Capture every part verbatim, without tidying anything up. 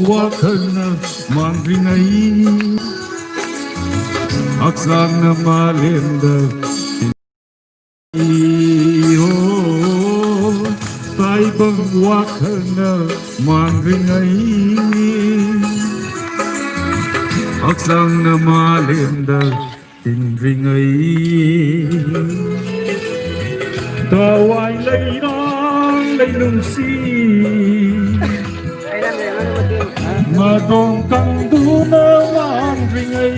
ꯋꯥꯈꯜꯅ ꯃꯥꯡꯗ꯭ꯔꯤꯉꯩ, ꯍꯛꯆꯥꯡꯅ ꯃꯥꯂꯦꯝꯗ ꯏꯍꯣ, ꯇꯥꯏꯕꯪ ꯋꯥꯈꯜꯅ ꯃꯥꯡꯗ꯭ꯔꯤꯉꯩ, ꯍꯛꯆꯥꯡꯅ ꯃꯥꯂꯦꯝꯗ ꯇꯤꯟꯗ꯭ꯔꯤꯉꯩ, ꯊꯋꯥꯏ ꯂꯩꯔꯥꯡ ꯂꯩꯅꯨꯡꯁꯤ ꯃꯇꯣꯡ ꯀꯪꯗꯨꯅ ꯃꯥꯡꯗ꯭ꯔꯤꯉꯩ,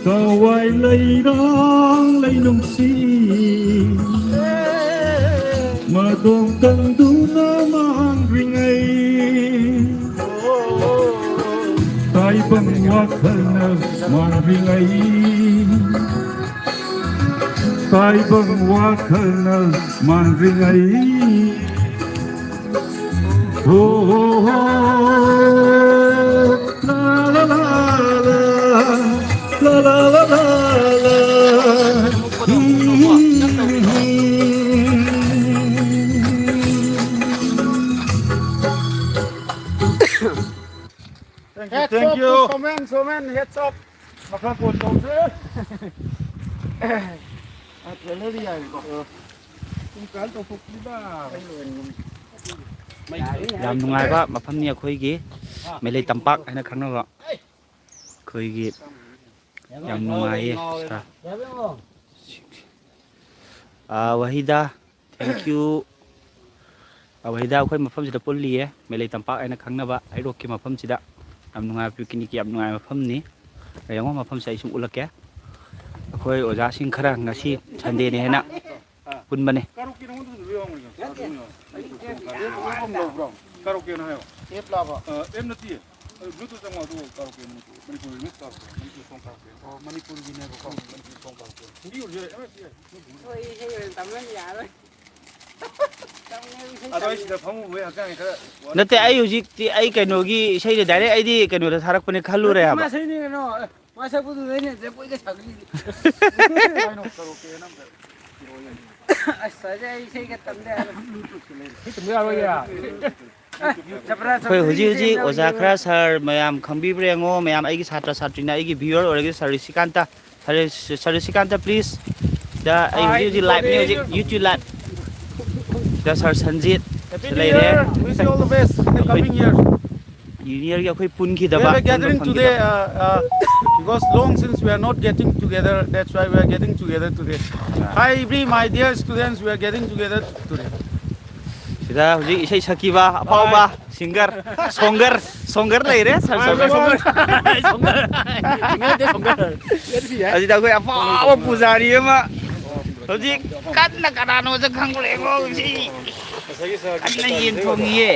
ꯊꯋꯥꯏ ꯂꯩꯔꯥꯡ ꯂꯩꯅꯨꯡꯁꯤ ꯃꯇꯣꯡ ꯀꯪꯗꯨꯅ ꯃꯥꯡꯗ꯭ꯔꯤꯉꯩ, ꯇꯥꯏꯕꯪ ꯋꯥꯈꯜꯅ ꯃꯥꯡꯗ꯭ꯔꯤꯉꯩ, ꯇꯥꯏꯕꯪ ꯋꯥꯈꯜꯅ ꯃꯥꯡꯗ꯭ꯔꯤꯉꯩ꯫ ꯍꯣ, ꯍꯣ, ꯍꯣ, ꯂꯥ, ꯂꯥ, ꯂꯥ, ꯂꯥ, ꯂꯥ, ꯂꯥ, ꯂꯥ, ꯂꯥ, ꯂꯥ꯫ Thank you, Heads thank up to you. Somen, Somen, heads up. ꯃꯈꯥ ꯄꯣꯟ ꯇꯧꯁꯦ꯫ ꯑ, trailer ꯌꯥꯏꯀꯣ? ꯑ, ꯄꯨꯡ ꯀꯌꯥ ꯇꯧꯊꯣꯛꯄꯤꯕ? ꯌꯥꯝ ꯅꯨꯡꯉꯥꯏꯕ ꯃꯐꯝꯅꯤ ꯑꯩꯈꯣꯏꯒꯤ ꯃꯦꯂꯩ ꯇꯝꯄꯥꯛ ꯍꯥꯏꯅ ꯈꯪꯅꯕ꯫ ꯑꯩꯈꯣꯏꯒꯤ ꯌꯥꯝ ꯅꯨꯡꯉꯥꯏꯌꯦ, ꯁꯥꯔ꯫ ꯑ, ꯋꯥꯍꯤꯗ, thank you꯫ ꯑ, ꯋꯥꯍꯤꯗ, ꯑꯩꯈꯣꯏ ꯃꯐꯝꯁꯤꯗ ꯄꯨꯜꯂꯤꯌꯦ, ꯃꯦꯂꯩ ꯇꯝꯄꯥꯛ ꯍꯥꯏꯅ ꯈꯪꯅꯕ ꯍꯩꯔꯣꯛꯀꯤ ꯃꯐꯝꯁꯤꯗ꯫ ꯌꯥꯝ ꯅꯨꯡꯉꯥꯏꯕ picnic, ꯌꯥꯝ ꯅꯨꯡꯉꯥꯏꯕ ꯃꯐꯝꯅꯤ꯫ ꯌꯦꯡꯉꯣ, ꯃꯐꯝꯁꯦ ꯑꯩ ꯁꯨꯝ ꯎꯠꯂꯛꯀꯦ꯫ ꯑꯩꯈꯣꯏ ꯑꯣꯖꯥꯁꯤꯡ ꯈꯔ ꯉꯁꯤ Sunday ꯅꯦ ꯍꯥꯏꯅ ꯄꯨꯟꯕꯅꯦ꯫ ꯀꯥꯔꯣꯀꯦ ꯅꯉꯣꯟꯗꯁꯨ ꯂꯣꯏ ꯌꯥꯎꯔꯝꯒꯅꯤ꯫ ꯑꯦꯞ ꯑꯃ ꯂꯧꯕ꯭ꯔꯣ? ꯀꯥꯔꯣꯀꯦꯅ ꯍꯥꯏꯌꯣ꯫ ꯑꯦꯞ ꯂꯥꯕ? ꯑ, ꯑꯦꯞ ꯅꯠꯇꯦ꯫ ꯑ, Bluetooth ꯆꯪꯉꯣ, ꯑꯗꯨꯒ ꯀꯥꯔꯣꯀꯦ ꯃꯅꯤꯄꯨꯔ, ꯃꯅꯤꯄꯨꯔ remix ꯀꯥꯔꯣꯀꯦ, ꯃꯅꯤꯄꯨꯔ song ꯀꯥꯔꯣꯀꯦ꯫ ꯑꯣ, ꯃꯅꯤꯄꯨꯔꯒꯤꯅꯦꯕꯀꯣ꯫ ꯎꯝ, ꯃꯅꯤꯄꯨꯔ song ꯀꯥꯔꯣꯀꯦ꯫ ꯍꯤꯟꯗꯤ ꯑꯣꯏꯔꯁꯨ ꯌꯥꯏ, ꯑꯃ ꯍꯦꯛꯇ ꯌꯥꯏ꯫ ꯍꯣꯏ, ꯏꯁꯩ ꯑꯣꯏꯅ ꯇꯝꯃꯅꯤ, ꯌꯥꯔꯣꯏ꯫ ꯇꯝꯒꯦ, ꯏꯁꯩ ꯑꯗꯣ ꯑꯩ ꯇꯝꯒꯦ꯫ ꯁꯤꯗ ꯐꯝꯃꯨꯕꯩ ꯍꯛꯆꯥꯡꯁꯦ ꯈꯔ ꯋꯥꯔꯦ꯫ ꯅꯠꯇꯦ, ꯑꯩ ꯍꯧꯖꯤꯛꯇꯤ ꯑꯩ ꯀꯩꯅꯣꯒꯤ ꯏꯁꯩꯗ direct ꯑꯩꯗꯤ ꯀꯩꯅꯣꯗ ꯊꯥꯔꯛꯄꯅꯦ ꯈꯜꯂꯨꯔꯦ ꯍꯥꯏꯕ꯫ ꯅꯠꯇꯦ, ꯃꯥ ꯏꯁꯩꯅꯤ ꯀꯩꯅꯣ꯫ ꯑꯦ, ꯃꯥ ꯁꯛꯄꯗꯨꯗꯩꯅꯦ ꯖꯒꯣꯏꯒ ꯁꯥꯒꯠꯂꯤꯁꯦ꯫ ꯀꯩꯅꯣ, ꯀꯥꯔꯣꯀꯦ ꯑꯃ ꯏꯔꯣꯏ ꯌꯥꯅꯤ꯫ ꯑꯁ, ꯑꯗꯩ ꯑꯩ ꯏꯁꯩꯒ ꯇꯝꯗ ꯌꯥꯔꯣꯏ꯫ ꯁꯤ ꯇꯝꯕ ꯌꯥꯔꯣꯏꯌꯦ꯫ ꯑꯩꯈꯣꯏ ꯍꯧꯖꯤꯛ ꯍꯧꯖꯤꯛ ꯑꯣꯖꯥ ꯈꯔ, ꯁꯥꯔ ꯃꯌꯥꯝ ꯈꯪꯕꯤꯕ꯭ꯔꯥ ꯌꯦꯡꯉꯣ, ꯃꯌꯥꯝ ꯑꯩꯒꯤ ꯁꯥꯇ꯭ꯔ ꯁꯥꯇ꯭ꯔꯤꯅ, ꯑꯩꯒꯤ ꯚꯤꯌꯨꯋꯔ ꯑꯣꯏꯔꯒꯗꯤ ꯁꯥꯔ ꯔꯤꯁꯤꯀꯥꯟꯇ, ꯁꯥꯔ ꯔꯤꯁꯤꯀꯥꯟꯇ please꯫ ꯗ ꯑꯩ ꯍꯧꯖꯤꯛ ꯍꯧꯖꯤꯛ ꯂꯥꯏꯞꯅꯤ, ꯍꯧꯖꯤꯛ YouTube ꯂꯥꯏꯞ꯫ ꯗ ꯁꯥꯔ ꯁꯟꯖꯤꯠ ꯂꯩꯔꯦ꯫ Wish you all the best in the coming years. ꯌꯨꯅꯤꯌꯔꯒꯤ ꯑꯩꯈꯣꯏ ꯄꯨꯟꯈꯤꯗꯕ, ꯄꯨꯟꯕ ꯐꯪꯈꯤꯗꯕ꯫ Because long since we are not getting together, that's why we are getting together today. Hi, every my dear students, we are getting together today. ꯁꯤꯗ ꯍꯧꯖꯤꯛ ꯏꯁꯩ ꯁꯛꯈꯤꯕ ꯑꯐꯥꯎꯕ singer, ꯁꯣꯡꯒꯔ, ꯁꯣꯡꯒꯔ ꯂꯩꯔꯦ꯫ ꯁꯥꯔ ꯁꯣꯡꯒꯔ꯫ ꯁꯣꯡꯒꯔ꯫ Singer ꯅꯠꯇꯦ, ꯁꯣꯡꯒꯔ꯫ ꯑꯁꯤꯗ ꯑꯩꯈꯣꯏ ꯑꯐꯥꯎꯕ ꯄꯨꯖꯥꯔꯤ ꯑꯃ ꯍꯧꯖꯤꯛ ꯀꯟꯅ ꯀꯅꯥꯅꯣꯁꯨ ꯈꯪꯗ꯭ꯔꯦꯀꯣ ꯁꯤ꯫ ꯀꯟꯅ ꯌꯦꯟ ꯊꯣꯡꯉꯤꯌꯦ꯫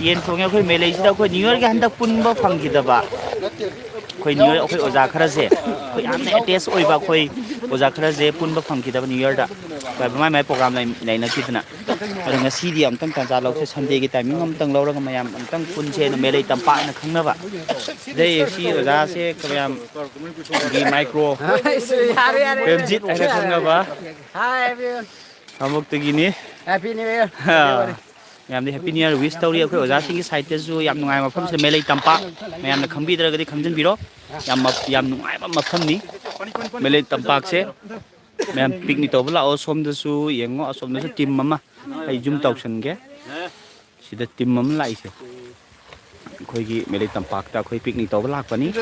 ꯌꯦꯟ ꯊꯣꯡꯉꯦ ꯑꯩꯈꯣꯏ ꯃꯦꯂꯩꯁꯤꯗ꯫ ꯑꯩꯈꯣꯏ ꯅ꯭ꯌꯨ ꯌꯔꯒꯤ ꯍꯟꯗꯛ ꯄꯨꯟꯕ ꯐꯪꯈꯤꯗꯕ꯫ ꯑꯩꯈꯣꯏ ꯅ꯭ꯌꯨ ꯌꯔ ꯑꯩꯈꯣꯏ ꯑꯣꯖꯥ ꯈꯔꯁꯦ, ꯑꯩꯈꯣꯏ ꯌꯥꯝꯅ ꯑꯦꯇꯦꯆ ꯑꯣꯏꯕ ꯑꯩꯈꯣꯏ ꯑꯣꯖꯥ ꯈꯔꯁꯦ ꯄꯨꯟꯕ ꯐꯪꯈꯤꯗꯕ ꯅ꯭ꯌꯨ ꯌꯔꯗ꯫ ꯃꯥꯏ ꯃꯥꯏ ꯄ꯭ꯔꯣꯒ꯭ꯔꯥꯝ ꯂꯩ-, ꯂꯩꯅꯈꯤꯗꯅ꯫ ꯑꯗꯣ ꯉꯁꯤꯗꯤ ꯑꯝꯇꯪ ꯇꯥꯟꯖꯥ ꯂꯧꯁꯦ, ꯁꯟꯗꯦꯒꯤ ꯇꯥꯏꯃꯤꯡ ꯑꯝꯇꯪ ꯂꯧꯔꯒ ꯃꯌꯥꯝ ꯑꯝꯇꯪ ꯄꯨꯟꯁꯦꯅ, ꯃꯦꯂꯩ ꯇꯝꯄꯥꯛꯅ ꯈꯪꯅꯕ꯫ ꯁꯤꯗꯩ ꯁꯤ ꯑꯣꯖꯥꯁꯦ ꯃꯌꯥꯝ ꯒꯤ ꯃꯥꯏꯀ꯭ꯔꯣ ꯌꯥꯔꯦ, ꯌꯥꯔꯦ꯫ ꯄ꯭ꯔꯦꯝꯖꯤꯠ ꯍꯥꯏꯅ ꯈꯪꯅꯕ꯫ Hi, everyone. ꯑꯃꯨꯛꯇꯒꯤꯅꯤ꯫ Happy New Year. ꯍꯥ꯫ ꯃꯌꯥꯝꯗ Happy New Year wish ꯇꯧꯔꯤ꯫ ꯑꯩꯈꯣꯏ ꯑꯣꯖꯥꯁꯤꯡꯒꯤ ꯁꯥꯏꯠꯇꯁꯨ ꯌꯥꯝ ꯅꯨꯡꯉꯥꯏꯕ ꯃꯐꯝꯁꯤꯗ ꯃꯦꯂꯩ ꯇꯝꯄꯥꯛ, ꯃꯌꯥꯝꯅ ꯈꯪꯕꯤꯗ꯭ꯔꯒꯗꯤ ꯈꯪꯖꯤꯟꯕꯤꯔꯣ꯫ ꯌꯥꯝ ꯃ-, ꯌꯥꯝ ꯅꯨꯡꯉꯥꯏꯕ ꯃꯐꯝꯅꯤ ꯃꯦꯂꯩ ꯇꯝꯄꯥꯛꯁꯦ꯫ ꯃꯌꯥꯝ ꯄꯤꯛꯅꯤꯛ ꯇꯧꯕ ꯂꯥꯛꯑꯣ꯫ ꯁꯣꯝꯗꯁꯨ ꯌꯦꯡꯉꯣ, ꯑꯁꯣꯝꯗꯁꯨ ꯇꯤꯝ ꯑꯃ, ꯑꯩ ꯖꯨꯝ ꯇꯧꯁꯟꯒꯦ꯫ ꯁꯤꯗ ꯇꯤꯝ ꯑꯃ ꯂꯥꯛꯏꯁꯦ꯫ ꯑꯩꯈꯣꯏꯒꯤ ꯃꯦꯂꯩ ꯇꯝꯄꯥꯛꯇ ꯑꯩꯈꯣꯏ ꯄꯤꯛꯅꯤꯛ ꯇꯧꯕ ꯂꯥꯛꯄꯅꯤ꯫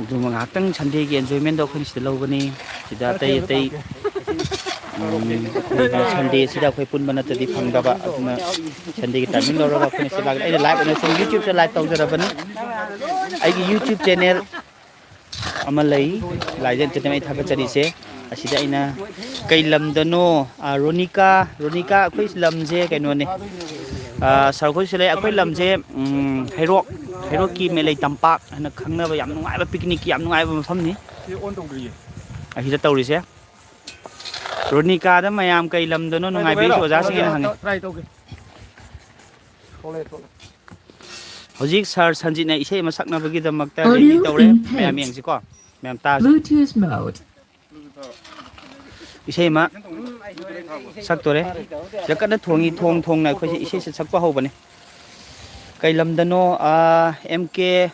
ꯑꯗꯨ ꯉꯥꯏꯍꯥꯛꯇꯪ ꯁꯟꯗꯦꯒꯤ ꯑꯦꯟꯖꯣꯏꯃꯦꯟꯗꯣ ꯑꯩꯈꯣꯏꯅ ꯁꯤꯗ ꯂꯧꯒꯅꯤ꯫ ꯁꯤꯗ ꯑꯇꯩ ꯑꯇꯩ, ꯎꯝ, ꯑꯩꯈꯣꯏꯒꯤ ꯁꯟꯗꯦꯁꯤꯗ ꯑꯩꯈꯣꯏ ꯄꯨꯟꯕ ꯅꯠꯇ꯭ꯔꯗꯤ ꯐꯪꯗꯕ, ꯑꯗꯨꯅ ꯁꯟꯗꯦꯒꯤ ꯇꯥꯏꯃꯤꯡ ꯂꯧꯔꯒ ꯑꯩꯈꯣꯏꯅ ꯁꯤꯗ ꯂꯥꯛꯀꯅꯤ꯫ ꯑꯩꯅ ꯂꯥꯏꯚ ꯑꯣꯏꯅ ꯁꯨꯝ YouTube ꯇ ꯂꯥꯏꯚ ꯇꯧꯖꯔꯕꯅꯤ꯫ ꯑꯩꯒꯤ YouTube ꯆꯦꯅꯦꯜ ꯑꯃ ꯂꯩ, ꯂꯥꯏꯖ ꯑꯦꯟꯇꯔꯇꯦꯟꯃꯦꯟ ꯊꯥꯒꯠꯆꯔꯤꯁꯦ꯫ ꯑꯁꯤꯗ ꯑꯩꯅ ꯀꯩ ꯂꯝꯗꯅꯣ, ꯑ, ꯔꯣꯅꯤꯀꯥ, ꯔꯣꯅꯤꯀꯥ, ꯑꯩꯈꯣꯏ ꯂꯝꯁꯦ ꯀꯩꯅꯣꯅꯦ, ꯑ, ꯁꯥꯔ, ꯑꯩꯈꯣꯏ ꯁꯤꯗ ꯂꯩ꯫ ꯑꯩꯈꯣꯏ ꯂꯝꯁꯦ, ꯎꯝ, ꯍꯩꯔꯣꯛ, ꯍꯩꯔꯣꯛꯀꯤ ꯃꯦꯂꯩ ꯇꯝꯄꯥꯛ ꯍꯥꯏꯅ ꯈꯪꯅꯕ ꯌꯥꯝ ꯅꯨꯡꯉꯥꯏꯕ ꯄꯤꯛꯅꯤꯛꯀꯤ ꯌꯥꯝ ꯅꯨꯡꯉꯥꯏꯕ ꯃꯐꯝꯅꯤ꯫ ꯑꯁꯤꯗ ꯇꯧꯔꯤꯁꯦ꯫ ꯔꯣꯅꯤꯀꯥꯗ ꯃꯌꯥꯝ ꯀꯩ ꯂꯝꯗꯅꯣ ꯅꯨꯡꯉꯥꯏꯕꯤꯔꯤꯁꯦ ꯑꯣꯖꯥꯁꯤꯡꯅ ꯍꯪꯉꯤ꯫ Try ꯇꯧꯒꯦ꯫ ꯊꯣꯛꯂꯛꯑꯦ, ꯊꯣꯛꯂꯛꯑꯦ꯫ ꯍꯧꯖꯤꯛ ꯁꯥꯔ ꯁꯟꯖꯤꯠꯅ ꯏꯁꯩ ꯑꯃ ꯁꯛꯅꯕꯒꯤꯗꯃꯛꯇ ready ꯇꯧꯔꯦ꯫ ꯃꯌꯥꯝ ꯌꯦꯡꯁꯤꯀꯣ꯫ ꯃꯌꯥꯝ ꯇꯥꯁꯤ꯫ Bluetooth mode. ꯏꯁꯩ ꯑꯃ ꯁꯛꯇꯣꯔꯦ꯫ ꯁꯤꯗ ꯀꯟꯅ ꯊꯣꯡꯉꯤ, ꯊꯣꯡ ꯊꯣꯡꯅ ꯑꯩꯈꯣꯏꯁꯦ ꯏꯁꯩꯁꯦ ꯁꯛꯄ ꯍꯧꯕꯅꯦ꯫ ꯀꯩ ꯂꯝꯗꯅꯣ? ꯑꯦꯝ ꯀꯦ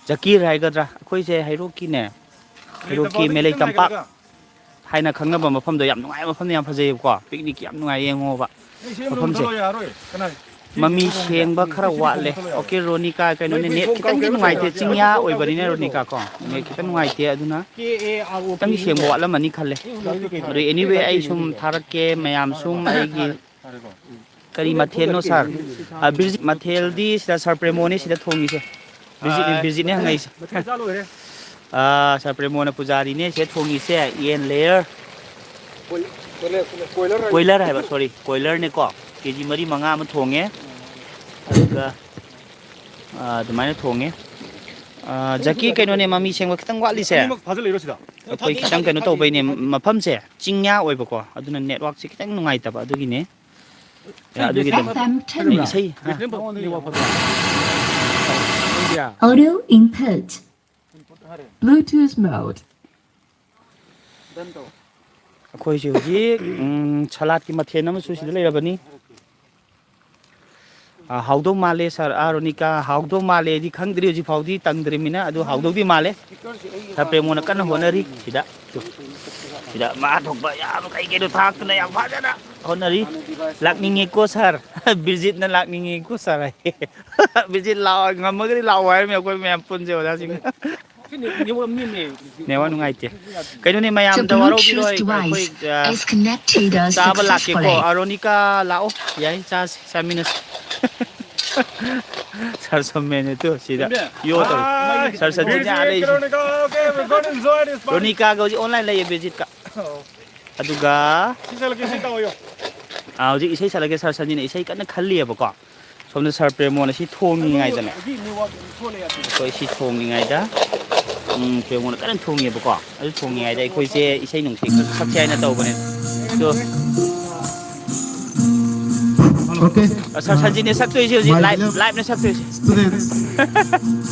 ꯖꯀꯤꯔ ꯍꯥꯏꯒꯗ꯭ꯔꯥ? ꯑꯩꯈꯣꯏꯁꯦ ꯍꯩꯔꯣꯛꯀꯤꯅꯦ, ꯍꯩꯔꯣꯛꯀꯤ ꯃꯦꯂꯩ ꯇꯝꯄꯥꯛ ꯍꯥꯏꯅ ꯈꯪꯅꯕ ꯃꯐꯝꯗꯣ꯫ ꯌꯥꯝ ꯅꯨꯡꯉꯥꯏꯕ ꯃꯐꯝꯅꯦ, ꯌꯥꯝ ꯐꯖꯩꯌꯦꯕꯀꯣ꯫ ꯄꯤꯛꯅꯤꯛ ꯌꯥꯝ ꯅꯨꯡꯉꯥꯏ, ꯌꯦꯡꯉꯣꯕ ꯃꯐꯝꯁꯦ꯫ ꯃꯃꯤ ꯁꯦꯡꯕ ꯈꯔ ꯋꯥꯠꯂꯦ꯫ ꯑꯣꯀꯦ, ꯔꯣꯅꯤꯀꯥ, ꯀꯩꯅꯣꯅꯦ, ꯅꯦꯠ ꯈꯤꯇꯪꯗꯤ ꯅꯨꯡꯉꯥꯏꯇꯦ, ꯆꯤꯡꯌꯥ ꯑꯣꯏꯕꯅꯤꯅ, ꯔꯣꯅꯤꯀꯥ ꯀꯣ, ꯅꯦꯠ ꯈꯤꯇꯪ ꯅꯨꯡꯉꯥꯏꯇꯦ, ꯑꯗꯨꯅ ꯈꯤꯇꯪꯗꯤ ꯁꯦꯡꯕ ꯋꯥꯠꯂꯝꯃꯅꯤ ꯈꯜꯂꯦ꯫ ꯑꯗꯨ anyway, ꯑꯩ ꯁꯨꯝ ꯊꯥꯔꯛꯀꯦ, ꯃꯌꯥꯝ ꯁꯨꯝ ꯑꯩꯒꯤ ꯀꯔꯤ ꯃꯊꯦꯜꯅꯣ, ꯁꯥꯔ? ꯑ, ꯕꯤꯔꯖꯤꯠ ꯃꯊꯦꯜꯗꯤ ꯁꯤꯗ ꯁꯥꯔ ꯄ꯭ꯔꯦꯃꯣꯅꯤ ꯁꯤꯗ ꯊꯣꯡꯉꯤꯁꯦ꯫ ꯕꯤꯔꯖꯤꯠꯅꯤ, ꯕꯤꯔꯖꯤꯠꯅꯤ ꯍꯪꯉꯛꯏꯁꯦ꯫ ꯑ, ꯁꯥꯔ ꯄ꯭ꯔꯦꯃꯣꯅ ꯄꯨꯖꯥꯔꯤꯅꯦ ꯁꯤꯗ ꯊꯣꯡꯉꯤꯁꯦ꯫ ꯌꯦꯟ ꯂꯦꯌꯔ, ꯀꯣꯏꯂꯔ ꯍꯥꯏꯕ, ꯁꯣꯔꯤ, ꯀꯣꯏꯂꯔꯅꯦꯀꯣ꯫ ꯀꯦ ꯖꯤ ꯃꯔꯤ ꯃꯉꯥ ꯑꯃ ꯊꯣꯡꯉꯦ꯫ ꯑꯗꯨꯒ, ꯑ, ꯑꯗꯨꯃꯥꯏꯅ ꯊꯣꯡꯉꯦ꯫ ꯑ, ꯖꯀꯤ, ꯀꯩꯅꯣꯅꯦ, ꯃꯃꯤ ꯁꯦꯡꯕ ꯈꯤꯇꯪ ꯋꯥꯠꯂꯤꯁꯦ꯫ ꯑꯅꯤꯃꯛ ꯐꯥꯖꯤꯜꯂꯛꯏꯔꯣ ꯁꯤꯗ? ꯑꯩꯈꯣꯏ ꯈꯤꯇꯪ ꯀꯩꯅꯣ ꯇꯧꯕꯩꯅꯦ, ꯃꯐꯝꯁꯦ ꯆꯤꯡꯌꯥ ꯑꯣꯏꯕꯀꯣ, ꯑꯗꯨꯅ ꯅꯦꯠꯋꯥꯛꯁꯦ ꯈꯤꯇꯪ ꯅꯨꯡꯉꯥꯏꯇꯕ, ꯑꯗꯨꯒꯤꯅꯦ꯫ ꯑꯗꯨꯒꯤ ꯑꯗꯨꯝ ꯏꯁꯩ, ꯍꯥ? Audio input. Bluetooth mode. ꯑꯩꯈꯣꯏꯁꯦ ꯍꯧꯖꯤꯛ, ꯎꯝ, ꯁꯂꯥꯠꯀꯤ ꯃꯊꯦꯜ ꯑꯃꯁꯨ ꯁꯤꯗ ꯂꯩꯔꯕꯅꯤ꯫ ꯑ, ꯍꯥꯎꯗꯧ ꯃꯥꯜꯂꯦ, ꯁꯥꯔ꯫ ꯑꯥ, ꯔꯣꯅꯤꯀꯥ, ꯍꯥꯎꯗꯧ ꯃꯥꯜꯂꯦꯗꯤ ꯈꯪꯗ꯭ꯔꯤ, ꯍꯧꯖꯤꯛ ꯐꯥꯎꯗꯤ ꯇꯪꯗ꯭ꯔꯤꯃꯤꯅ, ꯑꯗꯨ ꯍꯥꯎꯗꯧꯗꯤ ꯃꯥꯜꯂꯦ꯫ ꯁꯥꯔ ꯄ꯭ꯔꯦꯃꯣꯅ ꯀꯟꯅ ꯍꯣꯠꯅꯔꯤ ꯁꯤꯗ꯫ ꯁꯤꯗ ꯃꯥ ꯊꯣꯛꯄ ꯌꯥꯝ ꯀꯩ ꯀꯩꯅꯣ ꯊꯥꯛꯇꯅ ꯌꯥꯝ ꯐꯖꯅ ꯍꯣꯠꯅꯔꯤ꯫ "ꯂꯥꯛꯅꯤꯡꯉꯤꯀꯣ, ꯁꯥꯔ?" ꯕꯤꯔꯖꯤꯠꯅ "ꯂꯥꯛꯅꯤꯡꯉꯤꯀꯣ, ꯁꯥꯔ" ꯍꯥꯏꯌꯦ꯫ ꯕꯤꯔꯖꯤꯠ ꯂꯥꯛꯑꯣ, ꯉꯝꯃꯒꯗꯤ ꯂꯥꯛꯑꯣ ꯍꯥꯏꯔꯝꯃꯤ ꯑꯩꯈꯣꯏ ꯃꯌꯥꯝ ꯄꯨꯟꯁꯦ ꯑꯣꯖꯥꯁꯤꯡ꯫ ꯅꯦꯠꯋꯥꯛ ꯅꯨꯡꯉꯥꯏꯇꯦ꯫ ꯀꯩꯅꯣꯅꯦ, ꯃꯌꯥꯝꯗ ꯋꯥꯔꯧꯕꯤꯔꯣꯏ, ꯑꯩꯈꯣꯏ, ꯑ, ꯆꯥꯕ ꯂꯥꯛꯀꯦꯀꯣ꯫ ꯑ, ꯔꯣꯅꯤꯀꯥ ꯂꯥꯛꯑꯣ, ꯌꯥꯏ, ꯆꯥꯁꯤ, ꯆꯥꯃꯤꯟꯅꯁꯤ꯫ ꯁꯥꯔ ꯁꯣꯃꯦꯟꯅꯦ ꯇꯨ ꯁꯤꯗ ꯌꯣ ꯇꯧꯔꯤ꯫ ꯁꯥꯔ ꯁꯟꯖꯤꯠꯅꯦ ꯑꯥ ꯂꯩꯁꯦ꯫ ꯔꯣꯅꯤꯀꯥꯒ ꯍꯧꯖꯤꯛ online ꯂꯩꯌꯦ ꯕꯤꯔꯖꯤꯠꯀ꯫ ꯑꯗꯨꯒ ꯁꯤ ꯁꯛꯂꯛꯀꯦ, ꯁꯤ ꯇꯧꯋꯣ꯫ ꯑꯥ, ꯍꯧꯖꯤꯛ ꯏꯁꯩ ꯁꯛꯂꯛꯀꯦ, ꯁꯥꯔ ꯁꯟꯖꯤꯠꯅ ꯏꯁꯩ ꯀꯟꯅ ꯈꯜꯂꯤꯑꯕꯀꯣ꯫ ꯁꯣꯝꯗ ꯁꯥꯔ ꯄ꯭ꯔꯦꯃꯣꯅ ꯁꯤ ꯊꯣꯡꯉꯤꯉꯩꯗꯅꯦ, ꯑꯩꯈꯣꯏ ꯁꯤ ꯊꯣꯡꯉꯤꯉꯩꯗ, ꯎꯝ, ꯄ꯭ꯔꯦꯃꯣꯅ ꯀꯟꯅ ꯊꯣꯡꯉꯦꯕꯀꯣ꯫ ꯑꯗꯨ ꯊꯣꯡꯉꯤꯉꯩꯗ ꯑꯩꯈꯣꯏꯁꯦ ꯏꯁꯩ ꯅꯨꯡꯁꯤ ꯈꯔ ꯁꯛꯁꯦ ꯍꯥꯏꯅ ꯇꯧꯕꯅꯦ꯫ ꯑꯗꯣ ꯑꯣꯀꯦ꯫ ꯑ, ꯁꯥꯔ ꯁꯟꯖꯤꯠꯅꯦ ꯁꯛꯇꯣꯏꯁꯦ ꯍꯧꯖꯤꯛ, my live, dear live ꯅꯦ ꯁꯛꯇꯣꯏꯁꯦ꯫ Students,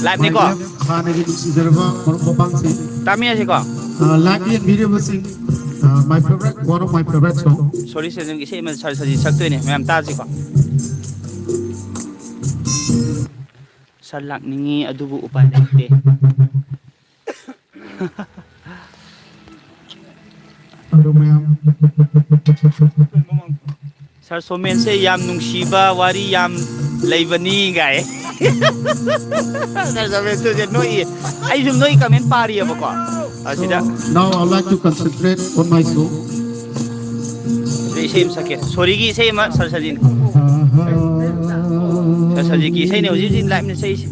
live my ꯅꯦꯀꯣ꯫ Dear ꯍꯥꯟꯅꯒꯤ ꯅꯨꯡꯁꯤꯖꯔꯕ ꯃꯔꯨꯞ ꯃꯄꯥꯡꯁꯤꯡ, ꯇꯥꯃꯤꯟꯅꯁꯤꯀꯣ꯫ ꯑ, live ꯌꯦꯡꯕꯤꯔꯤꯕꯁꯤꯡ, Uh, my favorite, one of my favorite song. Sorry, ꯁꯦ, ꯅꯪꯒꯤ ꯏꯁꯩ ꯑꯃ ꯁꯥꯔ ꯁꯖꯤꯠ ꯁꯛꯇꯣꯏꯅꯦ, ꯃꯌꯥꯝ ꯇꯥꯁꯤꯀꯣ꯫ ꯁꯥꯔ ꯂꯥꯛꯅꯤꯡꯉꯤ, ꯑꯗꯨꯕꯨ ꯎꯄꯥꯏ ꯂꯩꯇꯦ꯫ ꯑꯗꯣ ꯃꯌꯥꯝ꯫ ꯁꯥꯔ ꯁꯣꯃꯦꯟꯁꯦ ꯌꯥꯝ ꯅꯨꯡꯁꯤꯕ ꯋꯥꯔꯤ ꯌꯥꯝ ꯂꯩꯕꯅꯤ ꯒꯥꯏ꯫ ꯁꯥꯔ ꯁꯣꯃꯦꯟꯁꯨ ꯅꯣꯛꯏ꯫ ꯑꯩꯁꯨ ꯅꯣꯏ ꯀꯃꯦꯟ ꯄꯥꯔꯤꯑꯕꯀꯣ꯫ ꯑꯁꯤꯗ꯫ Now I would like to concentrate on my song. ꯏꯁꯩ ꯑꯃ ꯁꯛꯀꯦ꯫ ꯁꯣꯔꯤꯒꯤ ꯏꯁꯩ ꯑꯃ ꯁꯥꯔ ꯁꯖꯤꯟ꯫ ꯁꯥꯔ ꯁꯖꯤꯠꯀꯤ ꯏꯁꯩꯅꯦ ꯍꯧꯖꯤꯛ ꯍꯧꯖꯤꯛ ꯂꯥꯏꯞꯅ ꯁꯛꯏꯁꯦ꯫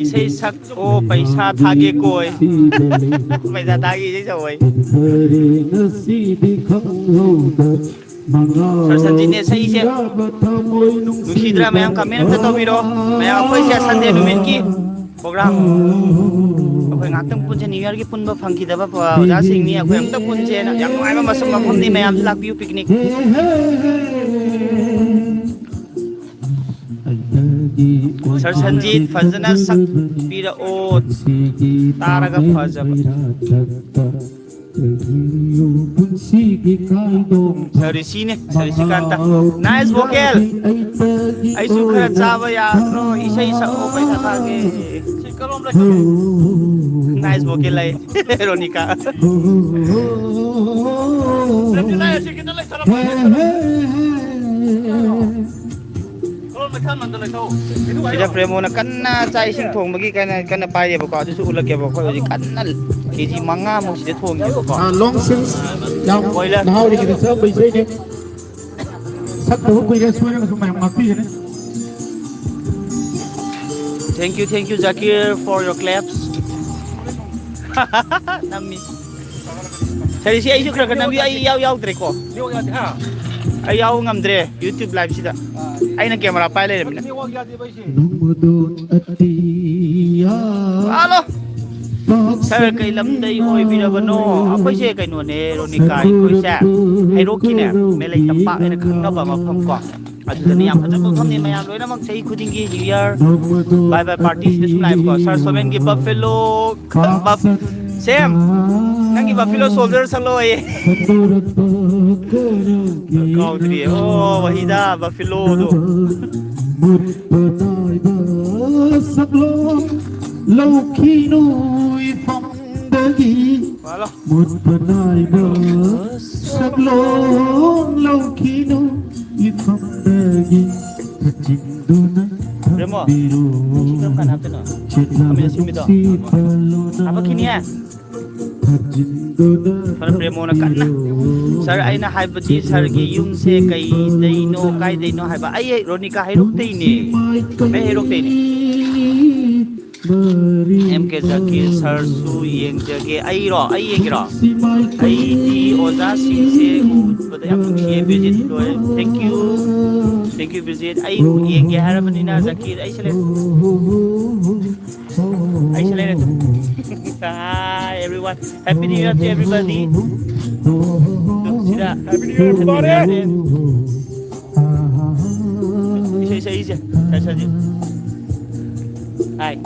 ꯏꯁꯩ ꯁꯛ ꯑꯣ ꯄꯩꯁꯥ ꯊꯥꯒꯦ ꯀꯣꯏ꯫ ꯄꯩꯁꯥ ꯊꯥꯒꯦ ꯏꯁꯩ ꯁꯛꯑꯣꯏ꯫ ꯐꯔꯦ ꯉꯁꯤꯗꯤ ꯈꯪꯍꯧꯗ ꯃꯉꯥꯎ ꯁꯥꯔ ꯁꯟꯖꯤꯠꯅꯦ ꯁꯛꯏꯁꯦ꯫ ꯊꯤꯔꯕ ꯊꯃꯣꯏ ꯅꯨꯡꯁꯤꯕ ꯅꯨꯡꯁꯤꯗ꯭ꯔꯥ ꯃꯌꯥꯝ? ꯀꯃꯦꯟ ꯑꯝꯇ ꯇꯧꯕꯤꯔꯣ꯫ ꯃꯌꯥꯝ ꯑꯩꯈꯣꯏꯁꯦ ꯁꯟꯗꯦ ꯅꯨꯃꯤꯠꯀꯤ ꯄ꯭ꯔꯣꯒ꯭ꯔꯥꯝ꯫ ꯑꯩꯈꯣꯏ ꯉꯥꯛꯇꯪ ꯄꯨꯟꯁꯦ, ꯅ꯭ꯌꯨ ꯌꯔꯒꯤ ꯄꯨꯟꯕ ꯐꯪꯈꯤꯗꯕ ꯑꯣꯖꯥꯁꯤꯡꯅꯤ꯫ ꯑꯩꯈꯣꯏ ꯑꯝꯇ ꯄꯨꯟꯁꯦꯅ꯫ ꯌꯥꯝ ꯅꯨꯡꯉꯥꯏꯕ ꯃꯁꯛ ꯃꯐꯝꯅꯤ꯫ ꯃꯌꯥꯝꯁꯨ ꯂꯥꯛꯄꯤꯌꯨ ꯄꯤꯛꯅꯤꯛ꯫ ꯁꯥꯔ ꯁꯟꯖꯤꯠ ꯐꯖꯅ ꯁꯛꯄꯤꯔꯛꯑꯣ꯫ ꯇꯥꯔꯒ ꯐꯖꯕ꯫ ꯄꯨꯟꯁꯤꯒꯤ ꯀꯥꯏꯗꯣꯡ ꯁꯥꯔꯤꯁꯤꯅꯦ, ꯁꯥꯔꯤꯁꯤꯀꯥꯟꯇ꯫ Nice vocal꯫ ꯑꯩꯁꯨ ꯈꯔ ꯆꯥꯕ ꯌꯥꯗ꯭ꯔꯣ? ꯏꯁꯩ ꯁꯛꯑꯣ, ꯄꯩꯁꯥ ꯊꯥꯒꯦ꯫ ꯅꯥꯏꯁ ꯚꯣꯀꯦꯜ ꯂꯩ꯫ ꯔꯣꯅꯤꯀꯥ꯫ ꯁꯤꯗ ꯄ꯭ꯔꯦꯃꯣꯅ ꯀꯟꯅ ꯆꯥꯛ ꯏꯁꯤꯡ ꯊꯣꯡꯕꯒꯤ ꯀꯟꯅ, ꯀꯟꯅ ꯄꯥꯏꯔꯤꯕꯀꯣ꯫ ꯑꯗꯨꯁꯨ ꯎꯠꯂꯛꯀꯦꯕꯀꯣ꯫ ꯑꯩꯈꯣꯏ ꯍꯧꯖꯤꯛ ꯀꯟꯅ ꯀꯦ ꯖꯤ ꯃꯉꯥꯃꯨꯛ ꯁꯤꯗ ꯊꯣꯡꯉꯦꯕꯀꯣ꯫ ꯑ, ꯂꯣꯡ ꯁꯤꯜ ꯌꯥꯝ ꯀꯣꯏꯂꯔ꯫ ꯅꯍꯥ ꯑꯣꯏꯔꯤꯉꯩꯗ ꯆꯠꯂꯝꯕ ꯏꯁꯩꯅꯦ꯫ ꯁꯛꯇꯕ ꯀꯨꯏꯔꯦ, ꯁꯣꯏꯔꯒꯁꯨ ꯃꯌꯥꯝ ꯉꯥꯛꯄꯤꯒꯅꯤ꯫ Thank you, thank you, Zakir, for your claps. ꯅꯝꯃꯤ꯫ ꯁꯥꯔꯤꯁꯤ ꯑꯩꯁꯨ ꯈꯔ ꯈꯔ ꯅꯝꯕꯤꯌꯨ, ꯑꯩ ꯌꯥꯎ ꯌꯥꯎꯗ꯭ꯔꯦꯀꯣ꯫ ꯑꯩ ꯌꯥꯎꯕ ꯉꯝꯗ꯭ꯔꯦ YouTube live ꯁꯤꯗ꯫ ꯑꯩꯅ ꯀꯦꯃꯦꯔꯥ ꯄꯥꯏ ꯂꯩꯔꯕꯅꯤꯅ꯫ ꯅꯣꯡꯃꯗꯣꯟ ꯑꯇꯤꯌꯥ꯫ ꯍꯜꯂꯣ꯫ ꯁꯥꯔ, ꯀꯩ ꯂꯝꯗꯩ ꯑꯣꯏꯕꯤꯔꯕꯅꯣ? ꯑꯩꯈꯣꯏꯁꯦ ꯀꯩꯅꯣꯅꯦ, ꯔꯣꯅꯤꯀꯥ, ꯑꯩꯈꯣꯏꯁꯦ ꯍꯩꯔꯣꯛꯀꯤꯅꯦ, ꯃꯦꯂꯩ ꯇꯝꯄꯥꯛ ꯍꯥꯏꯅ ꯈꯪꯅꯕ ꯃꯐꯝ ꯀꯣ, ꯑꯗꯨꯗꯅꯦ꯫ ꯌꯥꯝ ꯐꯖꯕ ꯃꯐꯝꯅꯦ, ꯃꯌꯥꯝ ꯂꯣꯏꯅꯃꯛ ꯆꯍꯤ ꯈꯨꯗꯤꯡꯒꯤ New Year bye bye party ꯁꯤꯗ ꯁꯨꯝ ꯂꯥꯛꯑꯦꯕꯀꯣ꯫ ꯁꯥꯔ ꯁꯣꯃꯦꯟꯒꯤ buffalo, buff-, ꯁꯦꯝ, ꯅꯪꯒꯤ buffalo soldier ꯁꯛꯂꯛꯑꯣꯌꯦ꯫ ꯀꯥꯎꯗ꯭ꯔꯤꯌꯦ꯫ ꯑꯣ, ꯋꯥꯍꯤꯗ buffalo ꯗꯣ꯫ ꯃꯨꯠꯄ ꯅꯥꯏꯕ ꯁꯛꯂꯣꯟ ꯂꯧꯈꯤꯅꯨ ꯏꯐꯝꯗꯒꯤ꯫ ꯃꯨꯠꯄ ꯅꯥꯏꯕ ꯁꯛꯂꯣꯟ ꯂꯧꯈꯤꯅꯨ ꯏꯐꯝꯗꯒꯤ꯫ ꯊꯛꯆꯤꯟꯗꯨꯅ ꯔꯦꯃꯣ, ꯊꯝꯕꯤꯔꯣ꯫ ꯁꯤ ꯀꯔꯝ ꯀꯥꯟꯗ ꯍꯥꯞꯇꯣꯏꯅꯣ? ꯆꯦꯠꯅꯕ ꯈꯥꯃꯦꯟ ꯑꯁꯤꯟꯕꯤꯗꯣ꯫ ꯅꯨꯡꯁꯤꯠ ꯄꯜꯂꯣꯅ ꯍꯥꯞꯄꯛꯈꯤꯅꯤꯍꯦ꯫ ꯊꯛꯆꯤꯟꯗꯨꯅ ꯁꯣꯝꯗ ꯄ꯭ꯔꯦꯃꯣꯅ ꯀꯟꯅ, ꯊꯝꯕꯤꯔꯣ꯫ ꯁꯥꯔ, ꯑꯩꯅ ꯍꯥꯏꯕꯗꯤ ꯁꯥꯔꯒꯤ ꯌꯨꯝꯁꯦ ꯀꯩꯗꯩꯅꯣ, ꯀꯥꯏꯗꯩꯅꯣ ꯍꯥꯏꯕ? ꯑꯩ ꯔꯣꯅꯤꯀꯥ ꯍꯩꯔꯣꯛꯇꯩꯅꯦ꯫ ꯑꯩ ꯍꯩꯔꯣꯛꯇꯩꯅꯦ꯫ ꯑꯦꯝ ꯀꯦ ꯖꯀꯤꯔ ꯁꯥꯔꯁꯨ ꯌꯦꯡꯖꯒꯦ꯫ ꯑꯩꯔꯣ? ꯑꯩ ꯌꯦꯡꯒꯦꯔꯣ? ꯑꯩꯗꯤ ꯑꯣꯖꯥꯁꯤꯡꯁꯦ ꯎꯕꯗ ꯌꯥꯝ ꯅꯨꯡꯁꯤꯌꯦ꯫ ꯕꯤꯖꯤꯠ ꯂꯣꯏꯔꯦ꯫ Thank you꯫ Thank you, Bijit. ꯑꯩ ꯌꯦꯡꯒꯦ ꯍꯥꯏꯔꯕꯅꯤꯅ, ꯖꯀꯤꯔ, ꯑꯩꯁꯦ ꯂꯩ-, ꯑꯩꯁꯦ ꯂꯩꯔꯦ꯫ Hi, everyone. Happy New Year to everybody. ꯁꯤꯗ Happy New Year, everybody. ꯏꯁꯩ ꯁꯛꯏꯁꯦ꯫ ꯁꯛ-, ꯁꯛꯏꯁꯦ꯫ ꯍꯥꯏ꯫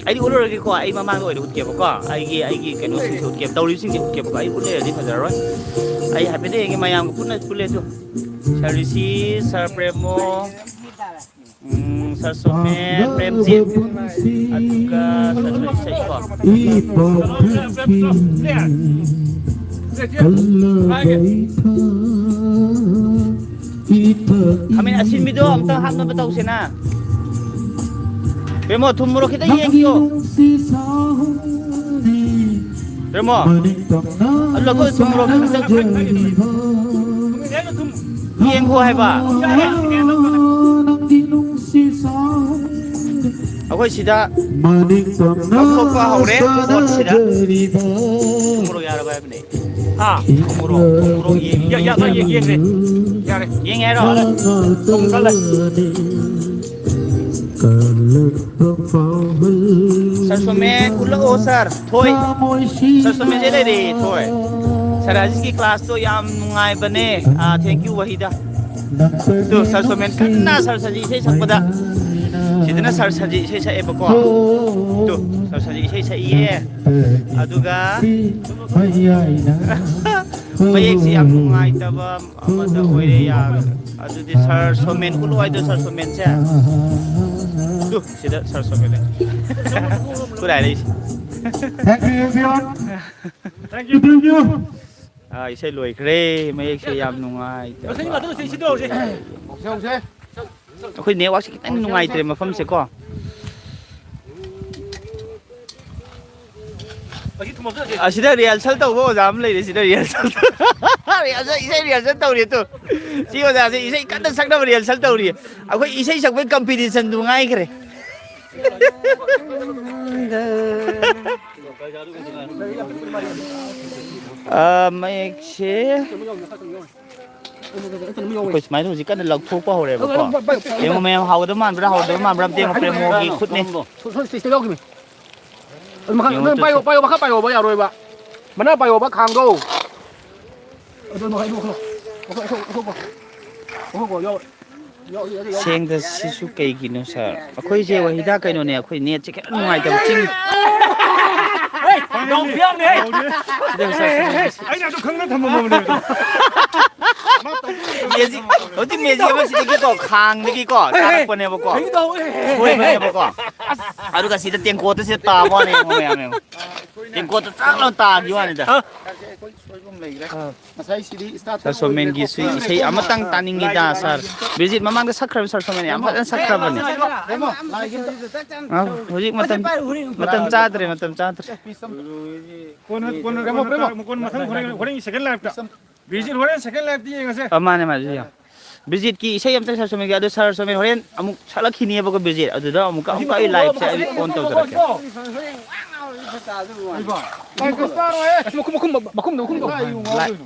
ꯑꯩꯗꯤ ꯎꯠꯂꯔꯣꯏꯒꯦꯀꯣ꯫ ꯑꯩ ꯃꯃꯥꯡꯗ ꯑꯣꯏꯅ ꯎꯠꯀꯦꯕꯀꯣ꯫ ꯑꯩꯒꯤ, ꯑꯩꯒꯤ ꯀꯩꯅꯣꯁꯤꯡꯁꯦ ꯎꯠꯀꯦꯕ꯫ ꯇꯧꯔꯤꯕꯁꯤꯡꯁꯦ ꯎꯠꯀꯦꯕꯀꯣ꯫ ꯑꯩ ꯎꯠ ꯂꯩꯔꯗꯤ ꯐꯖꯔꯔꯣꯏ꯫ ꯑꯩ ꯍꯥꯏꯐꯦꯠꯇ ꯌꯦꯡꯒꯦ ꯃꯌꯥꯝꯒ ꯄꯨꯟꯅ ꯄꯨꯜꯂꯦ ꯑꯗꯨ꯫ ꯁꯥꯔ ꯔꯤꯁꯤ, ꯁꯥꯔ ꯄ꯭ꯔꯦꯃꯣ, ꯎꯝ, ꯁꯥꯔ ꯁꯣꯃꯦꯟ, ꯄ꯭ꯔꯦꯝꯖꯤꯠ, ꯑꯗꯨꯒ ꯁꯥꯔ ꯁꯣꯏꯁꯥꯏꯀꯣ꯫ ꯈꯥꯃꯦꯟ ꯑꯁꯤꯟꯕꯤꯗꯣ ꯑꯝꯇ ꯍꯥꯞꯅꯕ ꯇꯧꯁꯦꯅ꯫ ꯄ꯭ꯔꯦꯃꯣ, ꯊꯨꯝ ꯃꯣꯔꯣꯛ ꯈꯤꯇꯪ ꯌꯦꯡꯕꯤꯌꯣ꯫ ꯄ꯭ꯔꯦꯃꯣ, ꯑꯗꯨ ꯂꯧꯊꯣꯛ, ꯊꯨꯝ ꯃꯣꯔꯣꯛ ꯈꯤꯇꯪ ꯌꯦꯡꯈꯣ ꯍꯥꯏꯕ꯫ ꯑꯩꯈꯣꯏ ꯁꯤꯗ ꯂꯧꯊꯣꯛꯄ ꯍꯧꯔꯦ ꯄꯣꯠꯁꯤꯗ꯫ ꯊꯨꯝ ꯃꯣꯔꯣꯛ ꯌꯥꯔꯕ ꯍꯥꯏꯕꯅꯦ꯫ ꯍꯥ? ꯊꯨꯝ ꯃꯣꯔꯣꯛ, ꯊꯨꯝ ꯃꯣꯔꯣꯛ ꯌꯦꯡ-, ꯌꯥ-, ꯌꯥ-, ꯌꯦꯡ-, ꯌꯦꯡꯈ꯭ꯔꯦ꯫ ꯌꯥꯔꯦ꯫ ꯌꯦꯡꯉꯦ ꯍꯥꯏꯔꯣ? ꯊꯨꯝ ꯀꯜꯂꯦ꯫ ꯁꯥꯔ ꯁꯣꯃꯦꯟ, ꯎꯠꯂꯛꯑꯣ, ꯁꯥꯔ꯫ ꯊꯣꯏ꯫ ꯁꯥꯔ ꯁꯣꯃꯦꯟꯁꯦ ꯂꯩꯔꯦ, ꯊꯣꯏ꯫ ꯁꯥꯔ ꯔꯥꯖꯦꯁꯀꯤ ꯀ꯭ꯂꯥꯁꯇꯣ ꯌꯥꯝ ꯅꯨꯡꯉꯥꯏꯕꯅꯦ꯫ ꯑꯥ, thank you, ꯋꯥꯍꯤꯗ꯫ ꯇꯨ, ꯁꯥꯔ ꯁꯣꯃꯦꯟ ꯀꯟꯅ ꯁꯥꯔ ꯁꯖꯤ ꯏꯁꯩ ꯁꯛꯄꯗ꯫ ꯁꯤꯗꯅ ꯁꯥꯔ ꯁꯖꯤ ꯏꯁꯩ ꯁꯛꯑꯦꯕꯀꯣ꯫ ꯇꯨ, ꯁꯥꯔ ꯁꯖꯤ ꯏꯁꯩ ꯁꯛꯏꯌꯦ꯫ ꯑꯗꯨꯒ ꯃꯌꯦꯛꯁꯤ ꯌꯥꯝ ꯅꯨꯡꯉꯥꯏꯇꯕ ꯑꯃꯗ ꯑꯣꯏꯔꯦ, ꯌꯥꯔꯦ꯫ ꯑꯗꯨꯗꯤ ꯁꯥꯔ ꯁꯣꯃꯦꯟ ꯎꯠꯂꯣ ꯍꯥꯏꯗꯣ, ꯁꯥꯔ ꯁꯣꯃꯦꯟꯁꯦ꯫ ꯇꯨ, ꯁꯤꯗ ꯁꯥꯔ ꯁꯣꯃꯦꯟ ꯂꯩ꯫ ꯈꯨꯔꯥꯏ ꯂꯩꯁꯤ꯫ Thank you, everyone. Thank you, thank you. ꯑꯥ, ꯏꯁꯩ ꯂꯣꯏꯈ꯭ꯔꯦ꯫ ꯃꯌꯦꯛꯁꯦ ꯌꯥꯝ ꯅꯨꯡꯉꯥꯏꯇꯕ꯫ ꯍꯧꯁꯦ, ꯍꯧꯁꯦ꯫ ꯑꯩꯈꯣꯏ ꯅꯦꯠꯋꯥꯛꯁꯦ ꯈꯤꯇꯪ ꯅꯨꯡꯉꯥꯏꯇ꯭ꯔꯦ ꯃꯐꯝꯁꯦ ꯀꯣ꯫ ꯑꯁꯤꯗ rehearsal ꯇꯧꯕ ꯑꯣꯖꯥ ꯑꯃ ꯂꯩꯔꯦ, ꯁꯤꯗ rehearsal rehearsal, ꯏꯁꯩ rehearsal ꯇꯧꯔꯤ꯫ ꯇꯨ, ꯁꯤ ꯑꯣꯖꯥꯁꯦ ꯏꯁꯩ ꯀꯟꯅ ꯁꯛꯅꯕ rehearsal ꯇꯧꯔꯤ꯫ ꯑꯩꯈꯣꯏ ꯏꯁꯩ ꯁꯛꯄꯒꯤ competitionꯗꯨ ꯉꯥꯏꯈ꯭ꯔꯦ꯫ ꯑ, ꯃꯌꯦꯛꯁꯦ ꯑꯩꯈꯣꯏ ꯁꯨꯃꯥꯏꯅ ꯍꯧꯖꯤꯛ ꯀꯟꯅ ꯂꯧꯊꯣꯛꯄ ꯍꯧꯔꯦꯕꯀꯣ꯫ ꯌꯦꯡꯉꯣ ꯃꯌꯥꯝ, ꯍꯥꯎꯒꯗꯕ ꯃꯥꯟꯕ꯭ꯔꯥ, ꯍꯥꯎꯗꯕ ꯃꯥꯟꯕ꯭ꯔꯥ ꯑꯝꯇ ꯌꯦꯡꯉꯣ, ꯄ꯭ꯔꯦꯃꯣꯒꯤ ꯈꯨꯠꯅꯦ꯫ ꯁꯣ-, ꯁꯣ-, stage ꯌꯥꯎꯈꯤꯕꯅꯤ꯫ ꯑꯗꯨ ꯃꯈꯥ, ꯌꯦꯡꯉꯣ, ꯅꯪ ꯄꯥꯏꯌꯣ, ꯇꯨ, ꯄꯥꯏꯌꯣ, ꯃꯈꯥ ꯄꯥꯏꯌꯣꯕ, ꯌꯥꯔꯣꯏꯕ꯫ ꯃꯅꯥ ꯄꯥꯏꯌꯣꯕ, ꯈꯥꯡꯗꯣ꯫ ꯑꯗꯨ ꯃꯈꯥ, ꯑꯗꯨ ꯂꯧꯊꯣꯛ-, ꯂꯧꯊꯣꯛ-, ꯂꯧꯊꯣꯛꯈꯣ꯫ ꯂꯧꯊꯣꯛꯈꯣ, ꯌꯥꯎ-, ꯌꯥꯎ-, ꯌꯥꯎ-, ꯌꯥꯎ-, ꯌꯥꯎ-, ꯁꯦꯡꯗ ꯁꯤꯁꯨ ꯀꯩꯒꯤꯅꯣ ꯁꯥꯔ? ꯑꯩꯈꯣꯏꯁꯦ ꯋꯥꯍꯤꯗꯥ ꯀꯩꯅꯣꯅꯦ, ꯑꯩꯈꯣꯏ ꯅꯦꯠꯁꯦ ꯈꯤꯇꯪ ꯅꯨꯡꯉꯥꯏꯇꯕ, ꯆꯤꯡ꯫ ꯗꯥꯎ ꯐꯤꯌꯥꯝꯅꯦ꯫ ꯁꯤꯗ ꯁꯥꯔ, ꯁꯤꯗ ꯁꯥꯔ꯫ ꯑꯩꯅ ꯑꯗꯨ ꯈꯪꯅ ꯊꯝꯃꯝꯃꯕꯅꯦ꯫ ꯃꯦꯖꯤꯛ, ꯍꯧꯖꯤꯛ ꯃꯦꯖꯤꯛ ꯑꯃ ꯁꯤꯗꯒꯤꯀꯣ, ꯈꯥꯡꯗꯒꯤꯀꯣ, ꯇꯥꯔꯛꯄꯅꯦꯕꯀꯣ꯫ ꯁꯣꯏꯕꯅꯦꯕꯀꯣ꯫ ꯑꯗꯨꯒ ꯁꯤꯗ ꯇꯦꯡꯀꯣꯠꯇ ꯁꯤꯗ ꯇꯥꯕ ꯋꯥꯅꯦ, ꯌꯦꯡꯉꯣ ꯃꯌꯥꯝ, ꯌꯦꯡꯉꯣ꯫ ꯇꯦꯡꯀꯣꯠꯇ ꯆꯥꯛ ꯂꯥꯎ ꯇꯥꯈꯤꯕ ꯋꯥꯅꯤꯗ꯫ ꯁꯥꯔ ꯁꯣꯃꯦꯟꯒꯤꯁꯨ ꯏꯁꯩ ꯑꯃꯇꯪ ꯇꯥꯅꯤꯡꯉꯤꯗ, ꯁꯥꯔ꯫ ꯕꯤꯔꯖꯤꯠ ꯃꯃꯥꯡꯗ ꯁꯛꯈ꯭ꯔꯕ, ꯁꯥꯔ ꯁꯣꯃꯦꯟ ꯌꯥꯝ ꯐꯖꯅ ꯁꯛꯈ꯭ꯔꯕꯅꯦ꯫ ꯑ, ꯍꯧꯖꯤꯛ ꯃꯇꯝ, ꯃꯇꯝ ꯆꯥꯗ꯭ꯔꯦ, ꯃꯇꯝ ꯆꯥꯗ꯭ꯔꯦ꯫ ꯀꯣꯟꯅ, ꯀꯣꯟꯅ, ꯀꯣꯟꯅ, ꯀꯣꯟꯅ ꯃꯊꯪ ꯍꯣꯔꯦꯟ, ꯍꯣꯔꯦꯟ second life ꯇ꯫ ꯕꯤꯔꯖꯤꯠ ꯍꯣꯔꯦꯟ second life ꯇ ꯌꯦꯡꯉꯁꯦ꯫ ꯑ, ꯃꯥꯅꯦ, ꯃꯥꯅꯦ, ꯑꯗꯨ ꯌꯥꯝ꯫ ꯕꯤꯔꯖꯤꯠꯀꯤ ꯏꯁꯩ ꯑꯝꯇ ꯁꯥꯔ ꯁꯣꯃꯦꯟꯒꯤ, ꯑꯗꯨ ꯁꯥꯔ ꯁꯣꯃꯦꯟ ꯍꯣꯔꯦꯟ ꯑꯃꯨꯛ ꯁꯛꯂꯛꯈꯤꯅꯦꯕꯀꯣ, ꯕꯤꯔꯖꯤꯠ꯫ ꯑꯗꯨꯗ ꯑꯃꯨꯛꯀ, ꯑꯃꯨꯛꯀ ꯑꯩ live ꯁꯦ ꯑꯩ on ꯇꯧꯖꯔꯛꯀꯦ꯫ ꯑꯁ, ꯃꯈꯨꯝ, ꯃꯈꯨꯝ, ꯃꯈꯨꯝꯗꯣ, ꯃꯈꯨꯝꯗꯣ꯫ Live꯫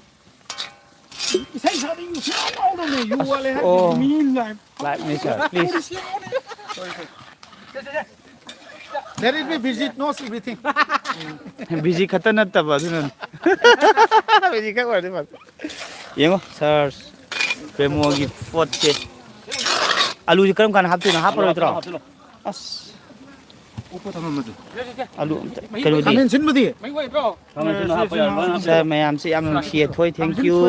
ꯏꯁꯩ ꯁꯛꯑꯗꯤ ꯌꯨ ꯁꯨꯡꯉꯥꯎ ꯉꯥꯎꯗꯕꯅꯦ, ꯌꯨ ꯋꯥꯠꯂꯦ ꯍꯥꯏꯔꯗꯤ ꯑꯣ꯫ ꯃꯤ live꯫ Live ꯅꯦ ꯁꯥꯔ, please꯫ There will be visit, knows everything. Busy ꯈꯛꯇ ꯅꯠꯇꯕ ꯑꯗꯨꯅ꯫ ꯕꯤꯖꯤ ꯈꯛ ꯑꯣꯏꯔꯗꯤ ꯐꯕ꯫ ꯌꯦꯡꯉꯣ ꯁꯥꯔ ꯄ꯭ꯔꯦꯃꯣꯒꯤ ꯄꯣꯠꯁꯦ꯫ ꯑꯂꯨꯁꯦ ꯀꯔꯝ ꯀꯥꯟꯗ ꯍꯥꯞꯇꯣꯏꯅꯣ? ꯍꯥꯞꯄꯔꯣꯏꯗ꯭ꯔꯣ? ꯑꯁ꯫ ꯑꯂꯨ ꯑꯝꯇ ꯀꯩꯅꯣꯗꯤ꯫ ꯈꯥꯃꯦꯟ ꯁꯤꯟꯕꯗꯤ? ꯁꯥꯔ ꯃꯌꯥꯝꯁꯦ ꯌꯥꯝ ꯅꯨꯡꯁꯤꯌꯦ꯫ ꯊꯣꯏ, thank you꯫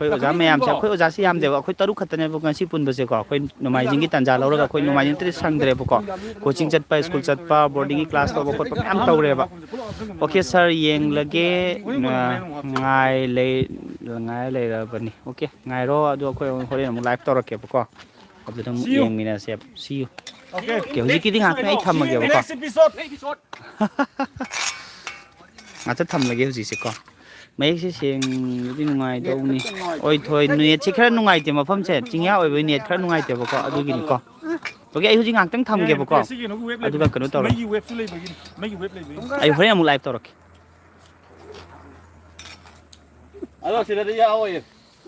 ꯑꯩꯈꯣꯏ ꯑꯣꯖꯥ ꯃꯌꯥꯝꯁꯦ, ꯑꯩꯈꯣꯏ ꯑꯣꯖꯥꯁꯤ ꯌꯥꯝꯗꯦꯕ, ꯑꯩꯈꯣꯏ ꯇꯔꯨꯛ ꯈꯛꯇꯅꯦꯕ ꯉꯁꯤ ꯄꯨꯟꯕꯁꯦꯀꯣ꯫ ꯑꯩꯈꯣꯏ ꯅꯣꯡꯃꯥꯏꯖꯤꯡꯒꯤ ꯇꯥꯟꯖꯥ ꯂꯧꯔꯒ ꯑꯩꯈꯣꯏ ꯅꯣꯡꯃꯥꯏꯖꯤꯡ ꯅꯠꯇ꯭ꯔꯗꯤ ꯁꯪꯗ꯭ꯔꯦꯕꯀꯣ꯫ ꯀꯣꯆꯤꯡ ꯆꯠꯄ, ꯁ꯭ꯀꯨꯜ ꯆꯠꯄ, ꯕꯣꯔꯗꯤꯡꯒꯤ ꯀ꯭ꯂꯥꯁ ꯇꯧꯕ ꯈꯣꯠꯄ ꯃꯌꯥꯝ ꯇꯧꯔꯦꯕ꯫ ꯑꯣꯀꯦ ꯁꯥꯔ, ꯌꯦꯡꯂꯒꯦ꯫ ꯉꯥꯏ ꯂꯩ-, ꯉꯥꯏ ꯂꯩꯔꯕꯅꯤ꯫ ꯑꯣꯀꯦ, ꯉꯥꯏꯔꯣ꯫ ꯑꯗꯣ ꯑꯩꯈꯣꯏ ꯍꯣꯔꯦꯟ ꯑꯃꯨꯛ ꯂꯥꯏꯚ ꯇꯧꯔꯛꯀꯦꯕꯀꯣ꯫ ꯑꯗꯨ ꯑꯗꯨꯝ ꯌꯦꯡꯃꯤꯟꯅꯁꯦꯕ꯫ See you꯫ ꯑꯣꯀꯦ, ꯍꯧꯖꯤꯛꯀꯤꯗꯤ ꯉꯥꯏꯍꯥꯛꯇꯪ ꯑꯩ ꯊꯝꯃꯒꯦꯕꯀꯣ꯫ ꯉꯥꯛꯇ ꯊꯝꯂꯒꯦ ꯍꯧꯖꯤꯛꯁꯦꯀꯣ꯫ ꯃꯌꯦꯛꯁꯦ ꯁꯦꯡꯕꯗꯤ ꯅꯨꯡꯉꯥꯏꯗꯧꯅꯤ꯫ ꯍꯣꯏ, ꯊꯣꯏ, ꯅꯦꯠꯁꯦ ꯈꯔ ꯅꯨꯡꯉꯥꯏꯇꯦ, ꯃꯐꯝꯁꯦ ꯆꯤꯡꯌꯥ ꯑꯣꯏꯕꯒꯤ ꯅꯦꯠ ꯈꯔ ꯅꯨꯡꯉꯥꯏꯇꯦꯕꯀꯣ, ꯑꯗꯨꯒꯤꯅꯤꯀꯣ꯫ ꯑꯣꯀꯦ, ꯑꯩ ꯍꯧꯖꯤꯛ ꯉꯥꯛꯇꯪ ꯊꯝꯒꯦꯕꯀꯣ꯫ ꯑꯗꯨꯒ ꯀꯩꯅꯣ ꯇꯧꯔꯣ꯫ ꯃꯩꯒꯤ ꯋꯦꯕꯁꯨ ꯂꯩꯕꯒꯤꯅꯤ, ꯃꯩꯒꯤ ꯋꯦꯕ ꯂꯩꯕꯒꯤꯅꯤ꯫ ꯑꯩ ꯍꯣꯔꯦꯟ ꯑꯃꯨꯛ ꯂꯥꯏꯚ ꯇꯧꯔꯛꯀꯦ꯫ ꯑꯗꯣ ꯁꯤꯗꯗꯤ ꯌꯥꯎꯔꯣꯏꯌꯦ꯫